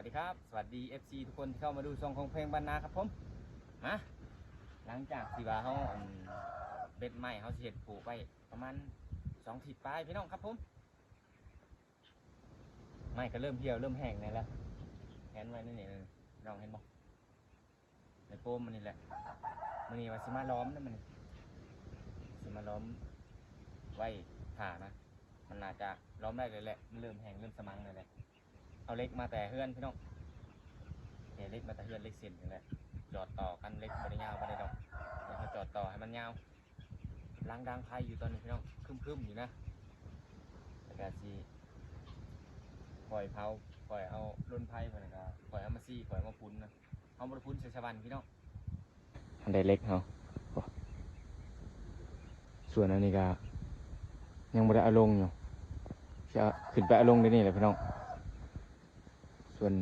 สวัสดีครับ สวัสดี เอฟซี ทุกคนที่เข้ามาดูช่องของเพลงบ้านนาครับผม มา หลังจากที่ว่าเฮา อัน เบ็ดไม้เฮาสิเฮ็ดผูกไว้ประมาณสองอาทิตย์ปลายพี่น้องครับผม ไม้ก็เริ่มเหี่ยวเริ่มแห้งแหน่แล้ว แขวนไว้ในนี่ น้องเห็นบ่ ในโฟมมันนี่แหละ มื้อนี้ว่าสิมาล้อมนะ มื้อนี้สิมาล้อมไว้ถ่านะ มันน่าจะล้อมได้เลยแหละ มันเริ่มแห้งเริ่มสมังเลยแหละ เอาเหล็กมาแต่เฮือนพี่น้อง เอาเหล็กมาแต่เฮือน เหล็กเส้นนี่แหละ จอดต่อกัน เหล็กบ่ได้ยาวปานใดดอก เดี๋ยวเฮาจอดต่อให้มันยาว หลังดังไฟอยู่ตอนนี้พี่น้อง ครึ้มๆอยู่นะ แล้วก็สิค่อยเผา ค่อยเอาลนไฟ เพิ่นก็ค่อยเอามาซี้ ค่อยเอามาพุนนะ เฮาบ่ได้พุนใส่สะหว่านพี่น้อง อันใดเหล็กเฮา โอ้ ส่วนอันนี้ก็ยังบ่ได้เอาลงอยู่ สิเอาขึ้นไปเอาลงเดี๋ยวนี้แหละพี่น้อง ส่วน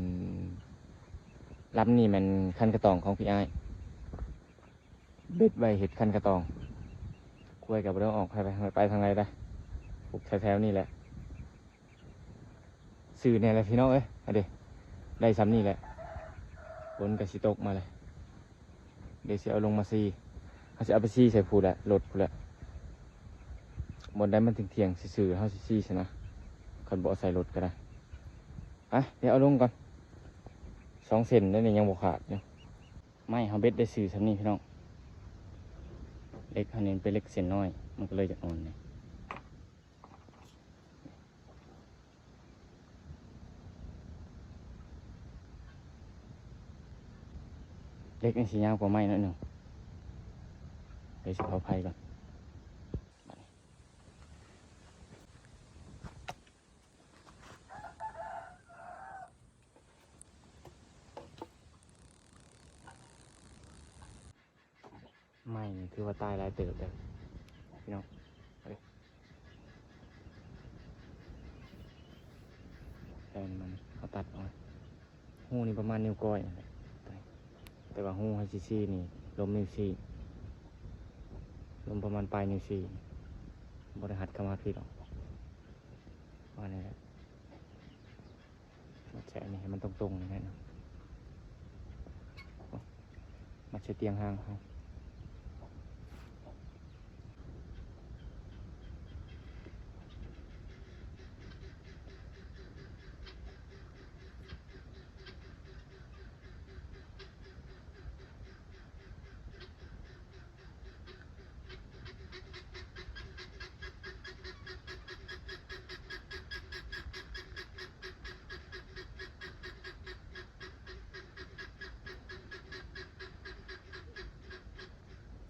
ลำนี้แม่นคันกะตองของพี่อ้าย เบ็ดไว้เฮ็ดคันกะตอง ควายก็บ่ได้ออกไป ไป ไปทางใดได้ ผูกแถวๆนี้แหละ ซื่อแน่แหละพี่น้องเอ้ย เอาเด้ ได้ส่ำนี้แหละ ฝนก็สิตกมาเลย เดี๋ยวสิเอาลงมาซี้ เฮาสิเอาไปซี้ใส่พู้นแหละ รถพู้นแหละ บ่อนใดมันเที่ยงๆ ซื่อๆ เฮาสิซี้ซั่นนะ คันบ่เอาใส่รถก็ได้ ไป เดี๋ยวเอาลงก่อน สองเส้นแล้วนี่ยังบ่ขาดอยู่ ไม้เฮาเบ็ดได้ซื่อส่ำนี้พี่น้อง เหล็กเฮานี่เป็นเหล็กเส้นน้อย มันก็เลยจะอ่อนนี่ เหล็กนี่สิยาวกว่าไม้หน่อยหนึ่ง เดี๋ยวสิเผาไฟก่อน ไม้นี่ถือว่าตายหลายเติบเด้อพี่น้อง เอาเด้ แต่มัน เฮาตัดเอา ฮูนี่ประมาณนิ้วก้อยนั่นแหละ แต่ว่าฮูเฮาสิซี้นี่ ลมนิ้วซี้ ลมประมาณปลายนิ้วซี้ บ่ได้หัดคำหัดผิดหรอก ว่านี่แหละ มัดใส่อันนี้ให้มันตรงๆ นี่แหละเนาะ มัดใส่เตียงห้างเฮา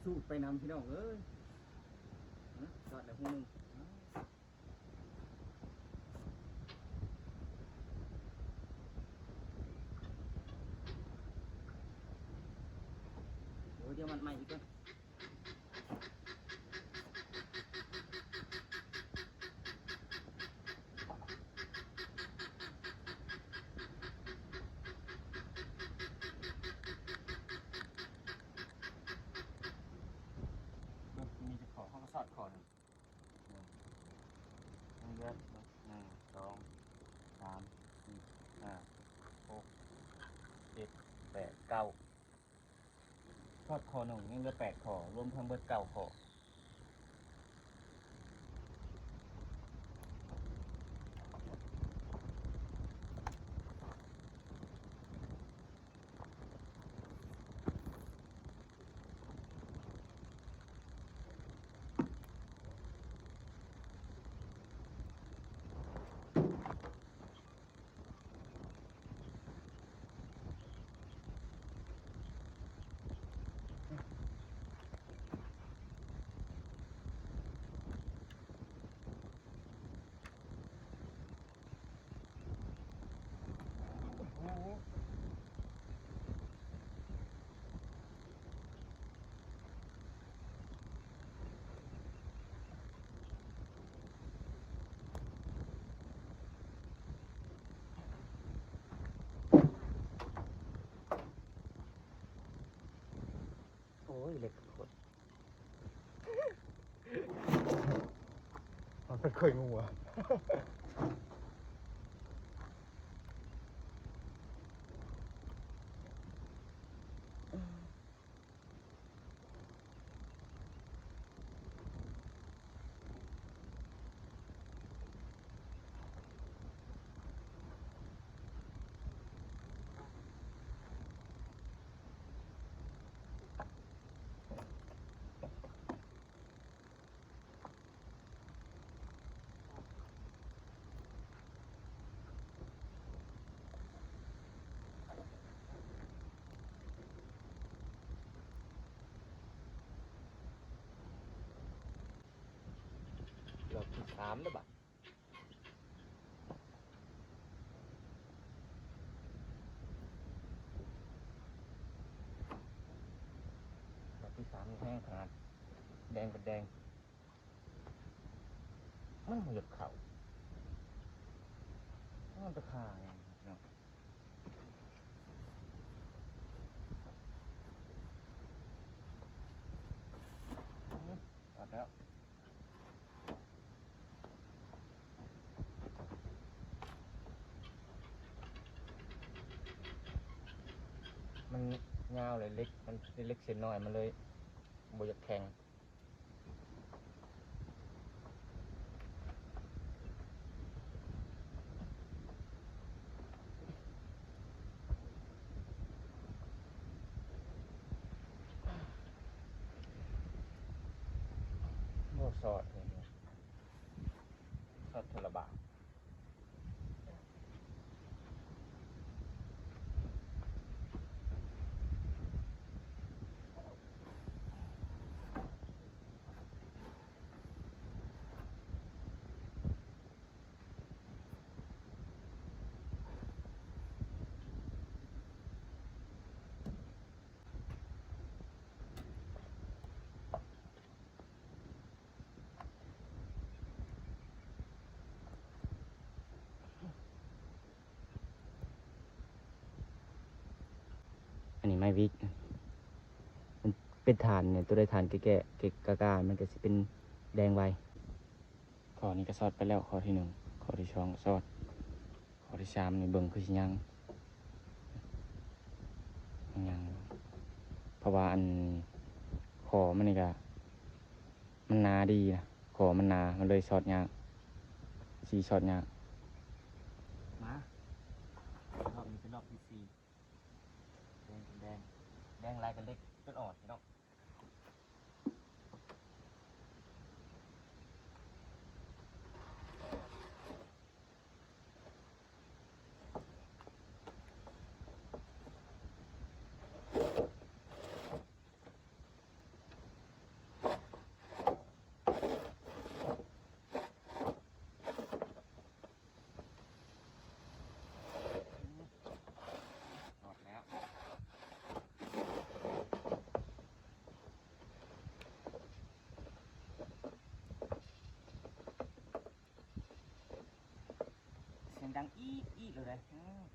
สูดไปนำพี่น้องเอ้ย ฮะ จอดแล้วผู้หนึ่ง โอ้ย เดี๋ยวมัดใหม่อีกก่อน มีจักข้อ เฮาก็สอดข้อหนึ่ง หนึ่ง ยังเหลือ หนึ่ง สอง สาม สี่ ห้า หก เจ็ด แปด เก้า สอดข้อหนึ่ง ยังเหลือแปดข้อ รวมทั้งเบิดเก้าข้อ โอ้ย เหล็กโคตร มันเป็นข่อยงัว เ ສາມເດີ້ບາດ. ດອກທີສາມແຮງຂະໜາດ ແດງເປັນແດງ ມັນບໍ່ຢາກເຂົ້າ ມັນໄປຄາຫຍັງເນາະ. ອືມ ຕັດແລ້ວ ມັນຍາວເລີຍ ເຫຼັກ ມັນເປັນເຫຼັກເສັ້ນນ້ອຍ ມັນເລີຍບໍ່ຢາກແຂງ. ບໍ່ຊອດເລີຍ ຊອດເທື່ອລະບາດ. ອັນນີ້ໄມ້ວິກ ມັນເປັນຖ່ານນີ້ ໂຕໃດຖ່ານແກ່ໆ ແກ່ກ້າໆ ມັນກໍຊິເປັນແດງໄວ. ຂໍ້ນີ້ກໍຊອດໄປແລ້ວ ຂໍ້ທີໜຶ່ງ ຂໍ້ທີສອງກໍຊອດ ຂໍ້ທີສາມນີ້ເບິ່ງຄືຊິຍັງ ຍັງ ເພາະວ່າອັນ ຂໍ້ມັນນີ້ກໍ ມັນໜາດີນະ ຂໍ້ມັນໜາ ມັນເລີຍຊອດຍາກ ສີຊອດຍາກ. ມາ ຮອບນີ້ເປັນຮອບທີສີ່ ແດງເປັນແດງ ແດງຫຼາຍກໍເຫຼັກຈົນອ່ອນພີ່ນ້ອງ. ສຽງດັງອີກໆ ເລີຍເດ້. ອືມ.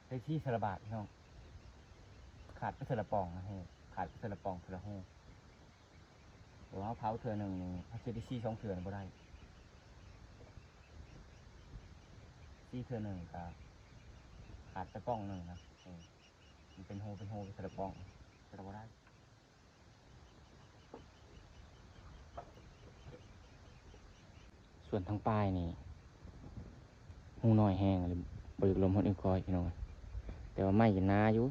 ໄດ້ສີ່ເທື່ອລະບາດພີ່ນ້ອງ ຂາດໄປເທື່ອລະປ່ອງນະ ຂາດໄປເທື່ອລະປ່ອງເທື່ອລະຮູ. ເພາະວ່າເຮົາເຜົາເທື່ອໜຶ່ງນີ້ ເຮົາຊິໄດ້ສີ່ສອງເທື່ອນີ້ບໍ່ໄດ້ ສີ່ເທື່ອໜຶ່ງກໍຂາດໄປປ່ອງໜຶ່ງນະ. ເອີ ມັນເປັນຮູເປັນຮູໄປເທື່ອລະປ່ອງ ເທື່ອລະບໍ່ໄດ້. ສ່ວນທາງປາຍນີ້ ຮູນ້ອຍແຮງ ບໍ່ຢາກລົມຮອດເອັນກ້ອຍພີ່ນ້ອງ. ແຕ່ວ່າໄມ້ກໍໜາຢູ່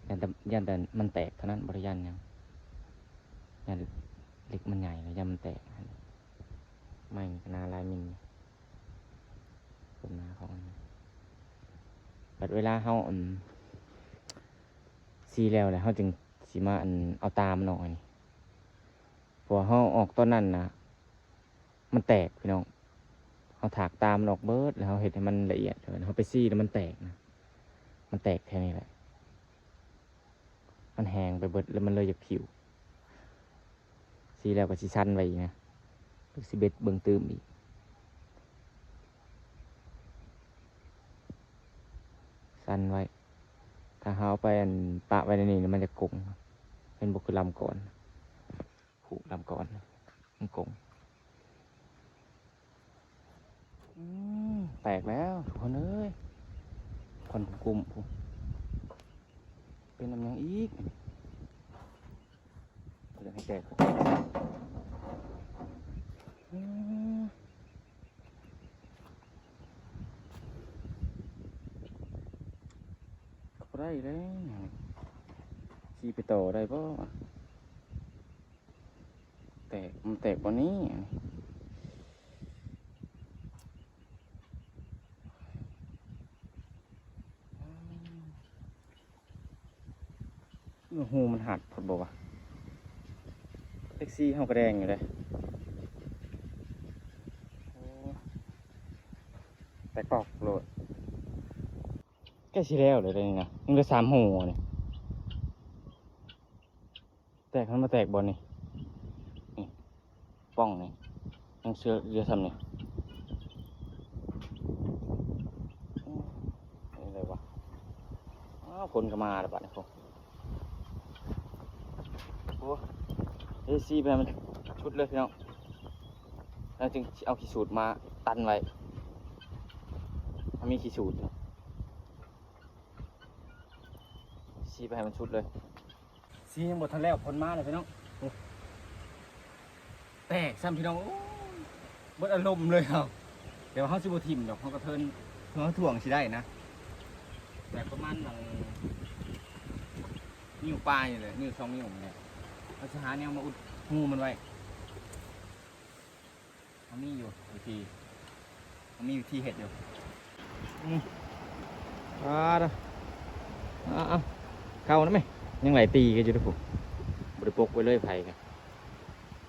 ຢ້ານແຕ່ ຢ້ານແຕ່ມັນແຕກເທົ່ານັ້ນ ບໍ່ໄດ້ຢ້ານຫຍັງ ຢ້ານເຫຼັກມັນໃຫຍ່ແລ້ວຢ້ານມັນແຕກ. ໄມ້ກໍໜາຫຼາຍມິນ ຄວາມໜາຂອງມັນ. ບັດເວລາເຮົາ ອັນ ສີແລ້ວ ແລ້ວເຮົາຈຶ່ງຊິມາ ອັນ ເອົາຕາມັນອອກນີ້ ເພາະວ່າເຮົາເອົາອອກຕອນນັ້ນນະ ມັນແຕກພີ່ນ້ອງ. ເຮົາຖາກຕາມັນອອກເບິດ ແລ້ວເຮົາເຮັດໃຫ້ມັນລະອຽດ ເຮົາໄປສີແລ້ວມັນແຕກນະ ມັນແຕກແຖວນີ້ແຫຼະ. ມັນແຫ້ງໄປເບິດ ແລ້ວມັນເລີຍຢາກຜິວ. ສີແລ້ວກໍຊິສັ່ນໄວ້ອີກນະ ຫຼືຊິເບັດເບິ່ງຕື່ມອີກ. ສັ່ນໄວ້ ຖ້າເຮົາເອົາໄປ ອັນ ປະໄວ້ໃນນີ້ ມັນຈະກົງ ເຫັນບໍ່? ຄືລຳກ່ອນ ຜູກລຳກ່ອນ ມັນກົງ. ອືມ ແຕກແລ້ວທຸກຄົນເອີຍ ຄວັນກຸ້ມພຸ້ນ ເປັນນຳຫຍັງອີກ? ເຮັດໃຫ້ແຕກ ອືມ. ໄດ້ແລ້ວ ຊິໄປຕໍ່ໄດ້ບໍ່ວະ? ແຕກ ມັນແຕກບ່ອນນີ້ ອັນນີ້ ອືມ ຮູມັນຮັດໂພດບໍ່ວະ? ແທັກຊີເຮົາກໍແດງຢູ່ເດ້. ໂອ້ ແຕກປອກໂລດ. ໃກ້ຊິແລ້ວເລີຍເດ້ນີ້ນະ ຍັງເຫຼືອສາມຮູນີ້. ແຕກ ມັນມາແຕກບ່ອນນີ້ ນີ້ ປ່ອງນີ້ ຍັງເຫຼືອ ເຫຼືອຊ່ຳນີ້. ໂອ້ ເຮັດໄດ້ວະ. ອ້າວ ຝົນກໍມາແລ້ວບາດນີ້. ໂອ້ ເທສີໄປໃຫ້ມັນສຸດເລີຍພີ່ນ້ອງ ແລ້ວຈຶ່ງຊິເອົາຂີ້ສູດມາຕັນໄວ້. ມັນມີຂີ້ສູດ ສີໄປໃຫ້ມັນສຸດເລີຍ. ສີຍັງບໍ່ທັນແລ້ວ ຝົນມາແລ້ວພີ່ນ້ອງ. ໂອ້ ແຕກຊ້ຳພີ່ນ້ອງ. ໂອ້ຍ ເບິດອາລົມເລີຍເຮົາ. ແຕ່ວ່າເຮົາຊິບໍ່ຖິ້ມດອກ ເຮົາກະເທີນ ເຮົາຖ່ວງຊິໄດ້ນະ. ແບບປະມານໜຶ່ງນິ້ວປາຍນີ້ແຫຼະ ນິ້ວສອງນິ້ວນີ້ແຫຼະ. ເຮົາຊິຫາແນວມາອຸດຮູມັນໄວ້. ເຮົາມີຢູ່ວິທີ ເຮົາມີວິທີເຮັດຢູ່. ອືມ ອ່າ ເອົາ ເຂົ້ານຳແມະ. ຍັງໄຫຼຕີກັນຢູ່ເດ້ພຸ້ນ ບໍ່ໄດ້ປົກໄວ້ເລີຍໄຜກະ.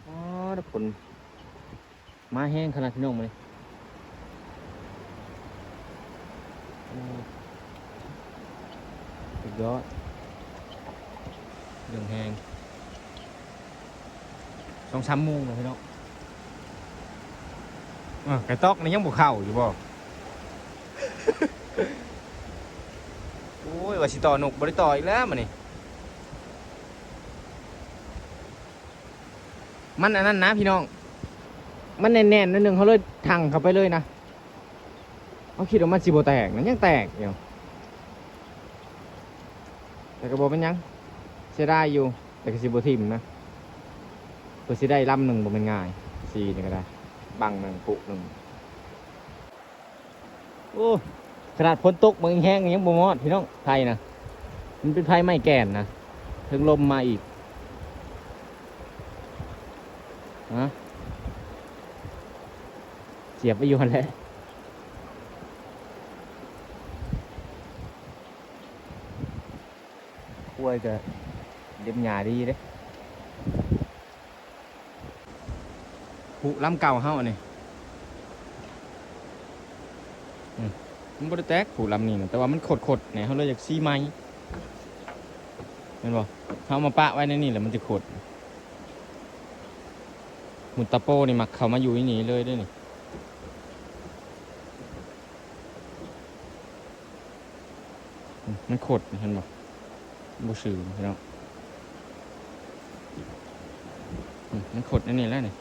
ອໍ ຝົນມາແຮງຂະໜາດພີ່ນ້ອງມື້ນີ້. ອືມ ສຸດຍອດ ເລື່ອງແຮງ. ສອງສາມໂມງແລ້ວພີ່ນ້ອງ. ເອີ ໄກ່ຕອກນີ້ຍັງບໍ່ເຂົ້າຢູ່ບໍ່? ໂອ້ຍ ວ່າຊິຕໍ່ນົກ ບໍ່ໄດ້ຕໍ່ອີກແລ້ວມື້ນີ້. ມັນອັນນັ້ນນະພີ່ນ້ອງ ມັນແໜ້ນໆໜ້ອຍໜຶ່ງ ເຮົາເລີຍຖັ່ງເຂົ້າໄປເລີຍນະ. ເຮົາຄິດວ່າມັນຊິບໍ່ແຕກນະ ຍັງແຕກຢູ່. ແຕ່ກໍບໍ່ເປັນຫຍັງ ເສຍດາຍຢູ່ ແຕ່ກໍຊິບໍ່ຖິ້ມນະ. ເພື່ອຊິໄດ້ລຳໜຶ່ງບໍ່ແມ່ນງ່າຍ ສີນີ້ກໍໄດ້ ບັ້ງໜຶ່ງ ປຸໜຶ່ງ. ໂອ້ ຂະໜາດຝົນຕົກບາງແຮງຍັງບໍ່ມອດພີ່ນ້ອງ ໄຜນະ. ມັນເປັນໄຜໄມ້ແກ່ນນະ ເທິງລົມມາອີກ. ຮະ ສຽບໄວ້ຢູ່ຫັ້ນແຫຼະ. ຄວາຍກະເລັບຫຍ້າດີເດ້. ຜຸລຳເກົ່າເຮົາອັນນີ້ ອືມ ມັນບໍ່ໄດ້ແຕກຜຸລຳນີ້ນະ ແຕ່ວ່າມັນຂົດໆແດ່ ເຮົາເລີຍຢາກສີໃໝ່ ແມ່ນບໍ່? ເຮົາເອົາມາປະໄວ້ໃນນີ້ແລ້ວມັນຈະຂົດ. ໝູຕາໂປນີ້ມັກເຂົ້າມາຢູ່ໃນນີ້ເລີຍເດ້ນີ້. ອືມ ມັນຂົດນີ້ ເຫັນບໍ່? ບໍ່ຊື່ພີ່ນ້ອງ. ອືມ ມັນຂົດອັນນີ້ແຫຼະນີ້.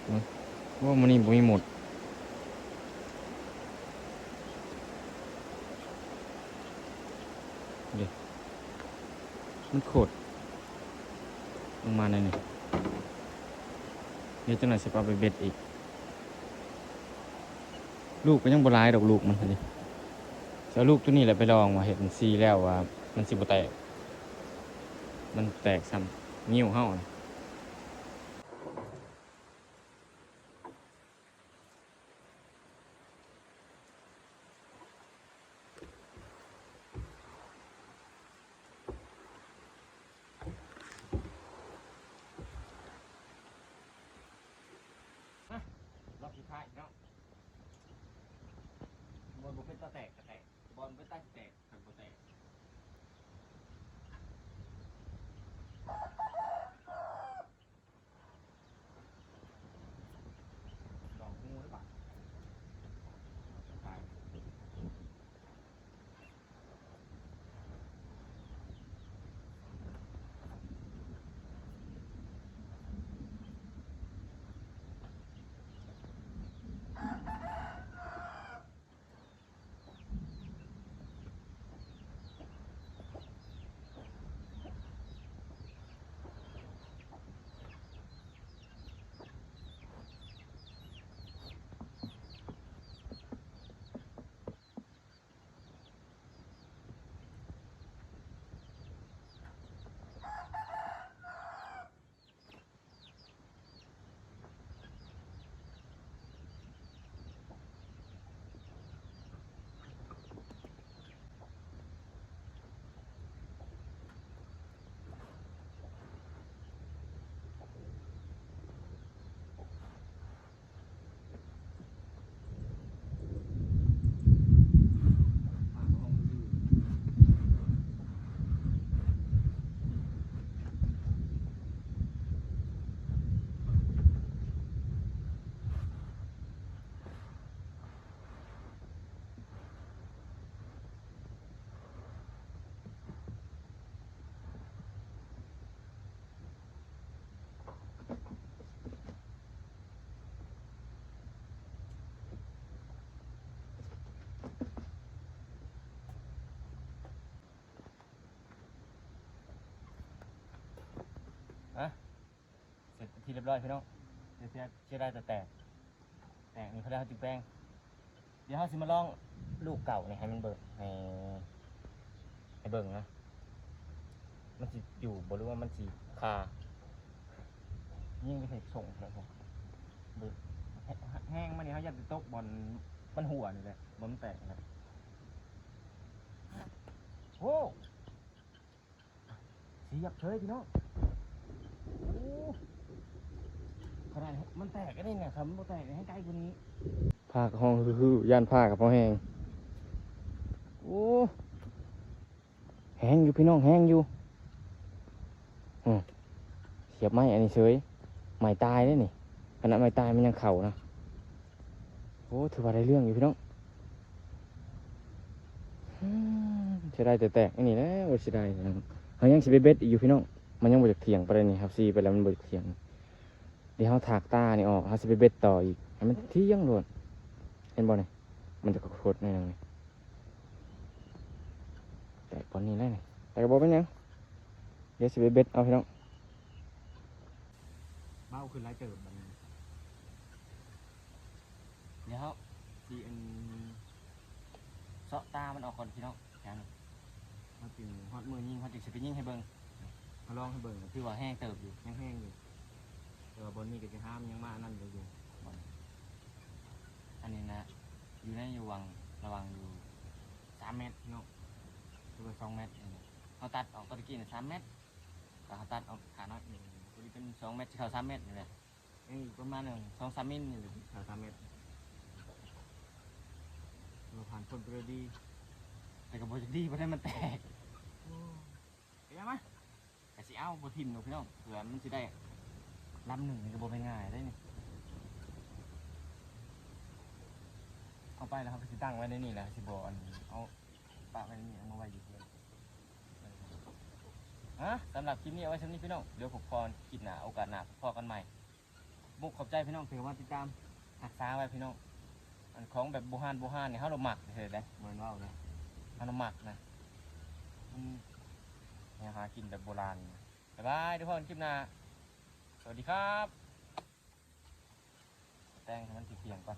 ເບິ່ງ ໂອ້ ມື້ນີ້ບໍ່ມີມົດເດ້. ມັນຂົດລົງມາແນວນີ້. ດຽວຈັກໜ່ອຍຊິເອົາໄປເບັດອີກ. ລູກກໍຍັງບໍ່ຫຼາຍດອກ ລູກມັນຫັ້ນເດ. ຊິເອົາລູກໂຕນີ້ແຫຼະໄປລອງວ່າເຮັດມັນສີແລ້ວວ່າມັນຊິບໍ່ແຕກ. ມັນແຕກຊ້ຳນິ້ວເຮົາ. ຮອບສຸດທ້າຍເນາະ. ບ່ອນບໍ່ເປັນຕາແຕກກໍແຕກ, ບ່ອນເປັນຕາຊິແຕກກໍບໍ່ແຕກ. ດອກຫູຫຼືເປົ່າ? ອ ຮຽບຮ້ອຍພີ່ນ້ອງ. ເສຍ ເສຍ ເສຍດາຍແຕ່ແຕກ ແຕກນີ້ເຂົາເຈົ້າຈຶ່ງແປງ. ດຽວເຮົາຊິມາລອງລູກເກົ່ານີ້ໃຫ້ມັນເບິ່ງ ໃຫ້ ໃຫ້ເບິ່ງນະ ມັນຊິຢູ່ບໍ່ ຫຼືວ່າມັນຊິຄາ. ຍິງໄປໃສ່ສົ່ງແລ້ວ ເບິ່ງ ແຮງມັນນີ້ ເຮົາຢ້ານຊິຕົກບ່ອນມັນຮົ່ວນີ້ແຫຼະ ບ່ອນມັນແຕກນີ້ແຫຼະ. ໂອ້ ສຽບເສີຍພີ່ນ້ອງ. ໂອ້ ຂະໜາດມັນແຕກອັນນີ້ນະ ຄັນມັນບໍ່ແຕກໃຫ້ໄກກວ່ານີ້. ຟ້າກໍຮ້ອງຮືໆ ຢ້ານຟ້າກໍພໍແຮງ. ໂອ້ ແຮງຢູ່ພີ່ນ້ອງ ແຮງຢູ່. ອື ສຽບໄມ້ອັນນີ້ເສີຍ ໄມ້ຕາຍເດ້ນີ້ ຂະໜາດໄມ້ຕາຍມັນຍັງເຂົ້ານະ. ໂອ້ ຖືວ່າໄດ້ເລື່ອງຢູ່ພີ່ນ້ອງ. ອື ເສຍດາຍແຕ່ແຕກອັນນີ້ແຫຼະ ໂອ້ ເສຍດາຍ. ເຮົາຍັງຊິໄປເບັດອີກຢູ່ພີ່ນ້ອງ ມັນຍັງບໍ່ຢາກທ່ຽງປານໃດນີ້ ເຮົາຊີ້ໄປແລ້ວມັນບໍ່ຢາກທ່ຽງ. ດຽວເຮົາຖາກຕານີ້ອອກ ເຮົາຊິໄປເບັດຕໍ່ອີກ ໃຫ້ມັນທ່ຽງໂລດ. ເຫັນບໍ່ນີ້ ມັນຈະຂົດໆໜ້ອຍໜຶ່ງນີ້ ແຕກບ່ອນນີ້ແຫຼະນີ້ ແຕ່ກໍບໍ່ເປັນຫຍັງ ດຽວຊິໄປເບັດເອົາພີ່ນ້ອງ. ເບົາຂຶ້ນຫຼາຍເຕີບບັດນີ້. ດຽວເຮົາຊິອັນ ເຊາະຕາມັນອອກກ່ອນພີ່ນ້ອງ. ເຮົາຈຶ່ງຮອດມື້ຍິງ ເຮົາຈຶ່ງຊິໄປຍິງໃຫ້ເບິ່ງ ມາລອງໃຫ້ເບິ່ງ. ຖືວ່າແຮງເຕີບຢູ່ ຍັງແຮງຢູ່ ແຕ່ວ່າບ່ອນນີ້ກໍຈະຫ້າມຍັງມາອັນນັ້ນຢູ່. ອັນນີ້ນະ ຢູ່ໃນ ຢູ່ຫວ່າງ ລະຫວ່າງຢູ່ສາມແມັດເນາະ ຫຼືວ່າສອງແມັດນີ້. ເຮົາຕັດອອກຕອນຕະກີ້ນະສາມແມັດ ກໍເຮົາຕັດອອກຂານ້ອຍໜຶ່ງ ພໍດີເປັນສອງແມັດ ຊິເຂົ້າສາມແມັດນີ້ແຫຼະ. ຍັງອີກປະມານສອງສາມມິນນີ້ແຫຼະ ເຂົ້າສາມແມັດ. ຖືວ່າຜ່ານພົ້ນໄປດ້ວຍດີ ແຕ່ກໍບໍ່ຈັກດີປານໃດ ມັນແຕກ. ໂອ້ ເອົາມາ ກະຊິເອົາ ບໍ່ຖິ້ມດອກພີ່ນ້ອງ ເພື່ອມັນຊິໄດ້ລຳໜຶ່ງ ນີ້ກໍບໍ່ແມ່ນງ່າຍເດ້ນີ້. ເອົາໄປແລ້ວເຮົາກໍຊິຕັ້ງໄວ້ໃນນີ້ແຫຼະ ຊິບໍ່ອັນ ເອົາປະໄວ້ໃນນີ້ ເອົາມາໄວ້ຢູ່ເຮືອນ. ຮະ ສຳລັບຄລິບນີ້ເອົາໄວ້ສ່ຳນີ້ພີ່ນ້ອງ ດຽວພົບພໍ້ຄລິບໜ້າ ໂອກາດໜ້າພົບພໍ້ກັນໃໝ່. ມຸກຂອບໃຈພີ່ນ້ອງທີ່ເຂົ້າມາຕິດຕາມ ຮັກສາໄວ້ພີ່ນ້ອງ. ອັນຂອງແບບບູຮານບູຮານນີ້ ເຮົາລະມັກເດີ ບໍ່ແມ່ນເວົ້າເດີ ເຮົາລະມັກນະ. ອືມ ແນວຫາກິນແບບໂບລານ. ບາຍບາຍ ເດີພໍ້ກັນຄລິບໜ້າ. ສະຫວັດດີຄັບ. ແຕ່ງໃຫ້ມັນທ່ຽງໆກ່ອນ.